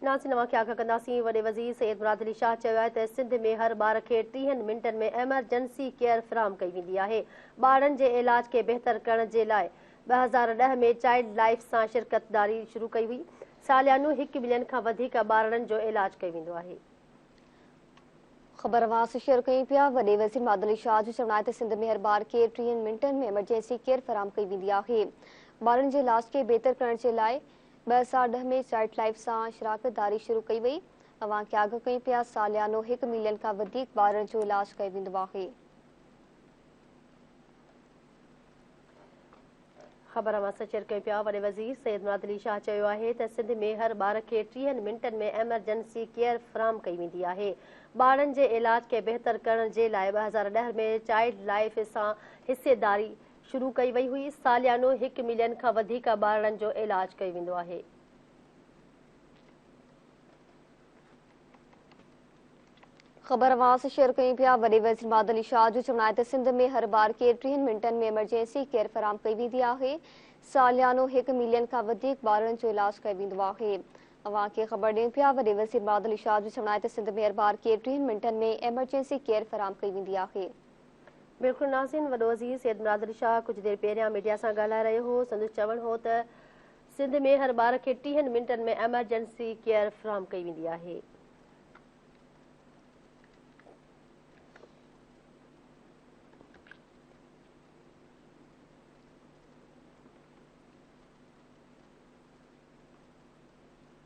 ناظرين اوهان کي آگاهه ڪنداسين وڏي وزير سيد مراد علي شاهه چيو آهي ته سنڌ ۾ هر ٻار کي 30 منٽن ۾ ايمرجنسي ڪيئر فراهم ڪئي ويندي آهي. ٻارڙن جي علاج کي بهتر ڪرڻ جي لاء 2010 ۾ چائلڊ لائيف سان شراڪتداري شروع ڪئي هئي. ساليانو هڪ ملين کان وڌيڪ ٻارڙن جو علاج ڪيو ويندو آهي. خبر اوهان سان شيئر ڪيون پيا وڏي وزير مراد علي شاهه جو چوڻ آهي ته سنڌ ۾ هر ٻار کي 30 منٽن ۾ ايمرجنسي ڪيئر فراهم ڪئي ويندي آهي. ٻارڙن جي علاج کي بهتر ڪرڻ جي لاء 2010 ۾ چائلڊ لائيف سان شراڪتداري شروع ڪئي وئي. اوهان کي آگاهه ڪيون پيا ساليانو هڪ ملين کان وڌيڪ ٻارڙن جو علاج ڪيو ويندو آهي. خبر اوهان سان شيئر ڪيون پيا وڏي وزير سيد مراد علي شاهه چيو آهي ته سنڌ ۾ هر ٻار کي 30 منٽن ۾ ايمرجنسي ڪيئر فراهم ڪئي ويندي آهي. ٻارڙن جي علاج کي بهتر ڪرڻ جي لاء 2010 ۾ چائلڊ لائيف سان حصيداري شروع ڪئي وئي هئي، ساليانو هڪ ملين کان وڌيڪ ٻارڙن جو علاج ڪيو ويندو آهي. خبر اوهان سان شيئر ڪيون پيا وڏي وزير مراد علي شاهه جو چوڻ آهي ته سنڌ ۾ هر ٻار کي 30 منٽن ۾ ايمرجنسي ڪيئر فراهم ڪئي ويندي آهي، ساليانو هڪ ملين کان وڌيڪ ٻارڙن جو علاج ڪيو ويندو آهي. اوهان کي خبر ڏيون پيا وڏي وزير مراد علي شاهه جو چوڻ آهي ته سنڌ ۾ هر ٻار کي 30 منٽن ۾ ايمرجنسي ڪيئر فراهم ڪئي ويندي آهي. بلڪل ناظرين وڏو وزير سيد مراد علي شاهه ڪجهه دير پهريان ميڊيا سان ڳالهائي رهيو هو سندس چوڻ هو ته سنڌ ۾ هر ٻار کي 30 منٽن ۾ ايمرجنسي ڪيئر فراهم ڪئي ويندي آهي.